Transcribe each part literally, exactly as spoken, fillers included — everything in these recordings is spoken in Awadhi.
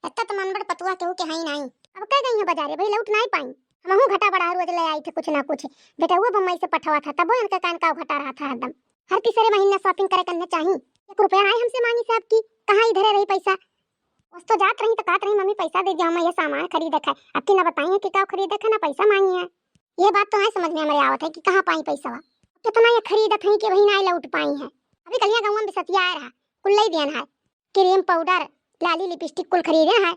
एतना तो मनबड़ पतुआ केहू के हई नाहीं। अब कह गई है बजारे, भाई लौट नाहीं पाई। हमहू घटा बढ़ा रोज ले आई थे कुछ ना कुछ। बेटउआ बम्बई से पठवा था, तबो इनका कान का घटा रहा था हरदम। हर तीसरे महीना shopping करे करने चाही। एक रुपया नाहीं हमसे मांगी से आपकी, कहाँ इधरे रही पैसा? उस तो जात रही तो कहत रही, "मम्मी पैसा दे दियो, हम ये सामान खरीदे है।" अब की ना बताई है कि का खरीदे है, ना पैसा मांगी है। ये बात तो है समझ में हमरे आवत है कि कहाँ पाई पैसा। कितना ये खरीदत है कि वही नाहीं लौट पाई है। अभी कलिया गाँव में बिसतिया आए रहा, कुल्लई देन है। क्रीम पाउडर, लाली लिपस्टिक कुल खरीदे हैं।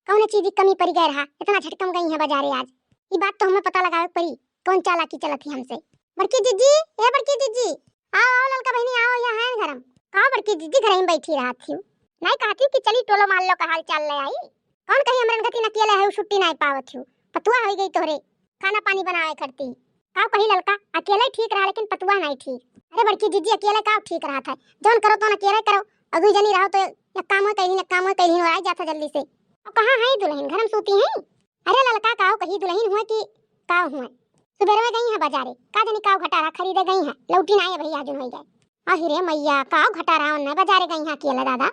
कौन चीज की कमी पड़ गए रहा, इतना झटकम गई है बजारे आज। ये बात तो हमें पता लगावे के पड़ी, कौन चालाकी चलत ही हमसे। बड़की जिज्जी, ए बड़की जिज्जी, आओ, आओ ललका बहिनी, आओ, यहाँ है घर हम। का बड़की जिज्जी, घर ही बैठी रहत ही? नाहीं कहत ही कि चली टोलो माल लो का हाल चाल ले आई? कौन कही हमरन गति न अकेले है, छुट्टी नाहीं पावत ही। पतुआ हो गई तोहरे, खाना पानी बनावे खरती। का कही ललका, अकेले ठीक रहा, लेकिन पतुआ नाहीं ठीक। अरे बड़की जिज्जी, अकेले का ठीक रहा था? जौन करो तो अकेले करो, और दुई जनी रहो तो एक काम हो कैली, एक काम हो कैली, और आ जाता जल्दी से। और कहाँ है दुल्हन, घर में सूती है? अरे ललका, काव कही दुल्हन हुए कि काव हुए? सुबेरवे गई है बजारे, का जनी काव घटारा खरीदे गई है, लौटी नाहीं है भैया, जुन हो गए। अहि रे मैया, काव घटारा उन्हें बजारे गई है अकेले दादा।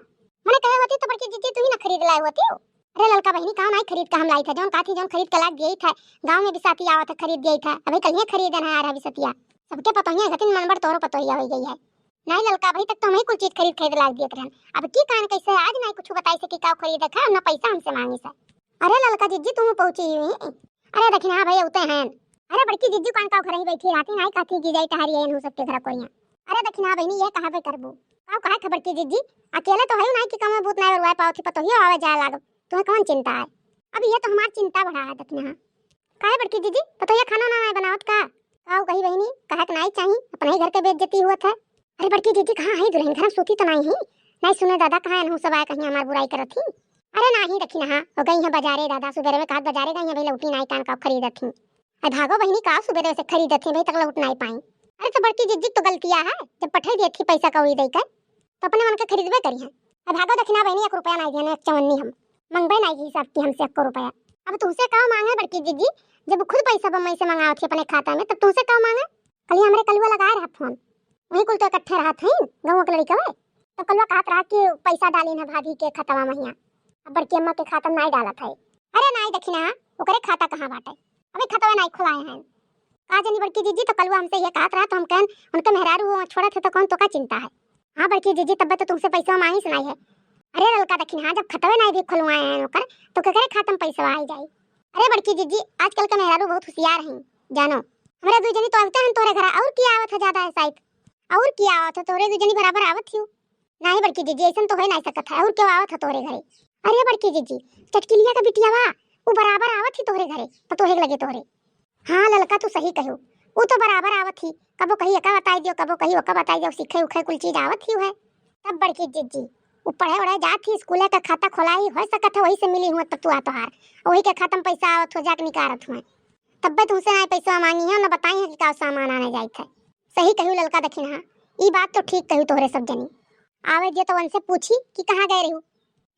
मने कहे होती तो बड़की जिज्जी तू ही ना खरीद लाए होती हो। अरे ललका बहिनी, काव नाहीं खरीद के हम लाई थे, जौन काथी जौन खरीद के लाग दिए थे, गाँव में बिसाती आवत है खरीद दिए थे, अभी कल ही खरीदन है आ रहा बिसतिया। सबके पतोहिया गतिन मनबड़ तोरो पतोहिया हो गई है। नाहीं ललका, अभी तक तो हम ही कुल चीज खरीद खरीद लाग दिए रहन। अब की कान कैसे आज नाहीं कुछ बताई सकी काव खरीदे है, ना पैसा हमसे मांगी से। अरे ललका जिज्जी, तुम पहुंची हुई? अरे दखिनहा भाई, उते हैं। अरे बड़की जिज्जी, कान काव घर ही बैठी रहती, नाहीं कहती कि जाई टहरी है, इन्हू सबके घर कोरिया। अरे दखिनहा बहिनी, ये कहा पे करबू? काव कहा थे बड़की जिज्जी, अकेले तो है नाहीं कि कमे बूत नाहीं बरुआए पावत ही, पतोहियो आवे जाए लागब, तुम्हें कौन चिंता है? अब ये तो हमार चिंता बढ़ा है दखिनहा। काहे बड़की जिज्जी, पतोहिया खाना ना नाहीं बनावत का? काव कही बहिनी, कहा के नाहीं चाही, अपना ही घर के बेइज्जती हुआ था। अरे बड़की जिज्जी, कहाँ है दुल्हन, घर में सूती तो नाहीं है? नाहीं सुने दादा, कहाँ एनहू सब आए कहीं हमार बुराई करत ही? अरे नाहीं दखिनहा, हो गई है बजारे दादा, सुबेरे में कहत बजारे गई है भाई, लौटी नाहीं कान काव खरीदत ही। अरे भागो बहिनी, काव सुबेरे से खरीदत ही भाई, तक लौट नाहीं पाई। अरे तो बड़की जिज्जी तो गलतिया है, जब पठाई दिए थी पैसा कौड़ी दे के, तो अपने मन के खरीदबे करी है। अरे भागो दखिनहा बहिनी, एक रुपया नाहीं दिहन, एक चवन्नी हम मंगबे नाहीं की हिसाब की हमसे एको रुपया। अब तुमसे काव मांगे बड़की जिज्जी, जब खुद पैसा बम्बई से मंगावत ही अपने खाता में, तब तुमसे काव मांगे? कल ही हमरे कलुआ लगाए रहा फोन, वही कुल तो इकट्ठे रहत हैं गाँव के लड़िकवे, तब कलुआ कहत रहा कि पैसा डालिन है भाभी के खतवा महिया, अब बड़की अम्मा के खाता में नाहीं डालत है। अरे नाहीं दखिनहा, ओकरे खाता कहाँ बाटे, अभी खतवा नाहीं खुलाए हैं। का जनी बड़की जिज्जी, तो कलुआ हमसे ये कहत रहा, तो हम कहन उनके मेहरारू वो छोड़त है तो कौन तो का चिंता है? हाँ बड़की जिज्जी, तब्बे तो तुमसे पैसा मांगी सुनाई है। अरे ललका दखिनहा, जब खतवे नाहीं भी खुलवाए हैं ओकर, तो केकरे खाता में पैसा आई जाई? अरे बड़की जिज्जी, आजकल के मेहरारू बहुत होशियार हैं, जानो। हमरे दुई जनी तो आवते हैं तोरे घर, और की आवत है ज्यादा है शायद, और की आवत है, तोरे दुई जनी बराबर आवत ही। नाहीं बड़की जिज्जी, ऐसन तो हो नाहीं सकत है, और क्यों आवत है तोरे घरे? अरे बड़की जिज्जी, चटकिलिया का बिटिया बा, वो बराबर आवत ही तोरे घरे, पतोहे के लगे तोरे। हाँ ललका, तू सही कहू, ऊ तो बराबर आवत ही, कबो कही एका बताई दियो, कबो कही ओका बताई दियो, सीखे उखे कुल चीज आवत ही है। तब बड़की जिज्जी, ऊ पढ़े उढ़े जात ही, स्कूले का खाता खोलाई, हो सकत है वही से मिली हुआ पतुआ तोहार, वही के खाता में पैसा आवत हो, जाके निकारत हुए, तब्बे तुमसे नाहीं पैसा मांगी है, ना बताई है कि का सामान आने जाइत है। सही कहू ललका दखिनहा, ई बात तो ठीक कहू तोहरे सब जनी। आवे दियो तो उनसे पूछी कि कहाँ गए रहू,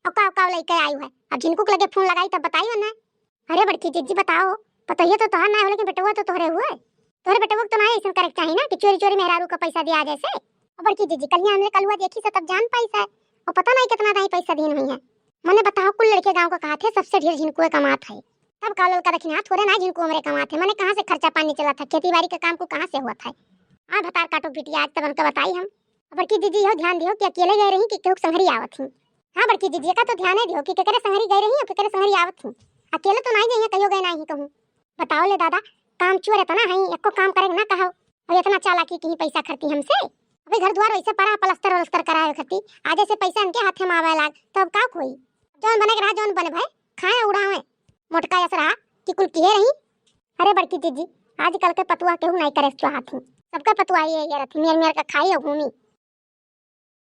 और का का लेके आयु है। अब झिनकू के लगे फोन लगाई तब बताई वरना। अरे बड़की जिज्जी बताओ, पतोहिया तो तोहार ना हो, लेकिन बेटवा तो तोहरे हुए। तोहरे बेटवा के तो ना ऐसन करे के चाही ना कि चोरी चोरी मेहरारू का पैसा दिया जैसे। और बड़की जिज्जी कल ही हमरे कलुआ देखी से तब जान पाई से, और पता नहीं कितना दाई पैसा दीन हुई है। मने बताओ, कुल लड़के गाँव का कहा थे सबसे ढेर झिनकुए कमात है। तब का ललका दखिनहा, थोड़े ना झिनकू हमरे कमात है, मने कहाँ से खर्चा पानी चलत है, खेती बाड़ी का काम को कहाँ से हुआ था? आ भतार काटो बिटिया, आज तब उनका बताई हम। बड़की जिज्जी, यो ध्यान दियो कि अकेले गए रही कि केहू के संगरी आवत ही। हाँ बड़की जिज्जी, का तो ध्यान है दियो कि केकरे संगरी गए रही और केकरे संगरी आवत ही। अकेले तो नाहीं गई है, कहियो गए नाहीं कहूँ। बताओ ले दादा, काम चोर इतना है, एको काम करे ना कहो। अब इतना चालाकी की पैसा खरती हमसे। अभी घर द्वार वैसे पड़ा, प्लास्टर व्लास्टर करावे खरती, आज से पैसा इनके हाथे में आवे लाग, तो अब का कोई? जौन बने के रहा, जौन बने भाई, खाए उड़ावे। मोटका यस रहा कि कुल किहे रही। अरे बड़की जिज्जी, आजकल के पतुआ केहू नाहीं करे चाहत ही। सबका पतुआ ये, ये रहती, मेर मेर का खाई और घूमी।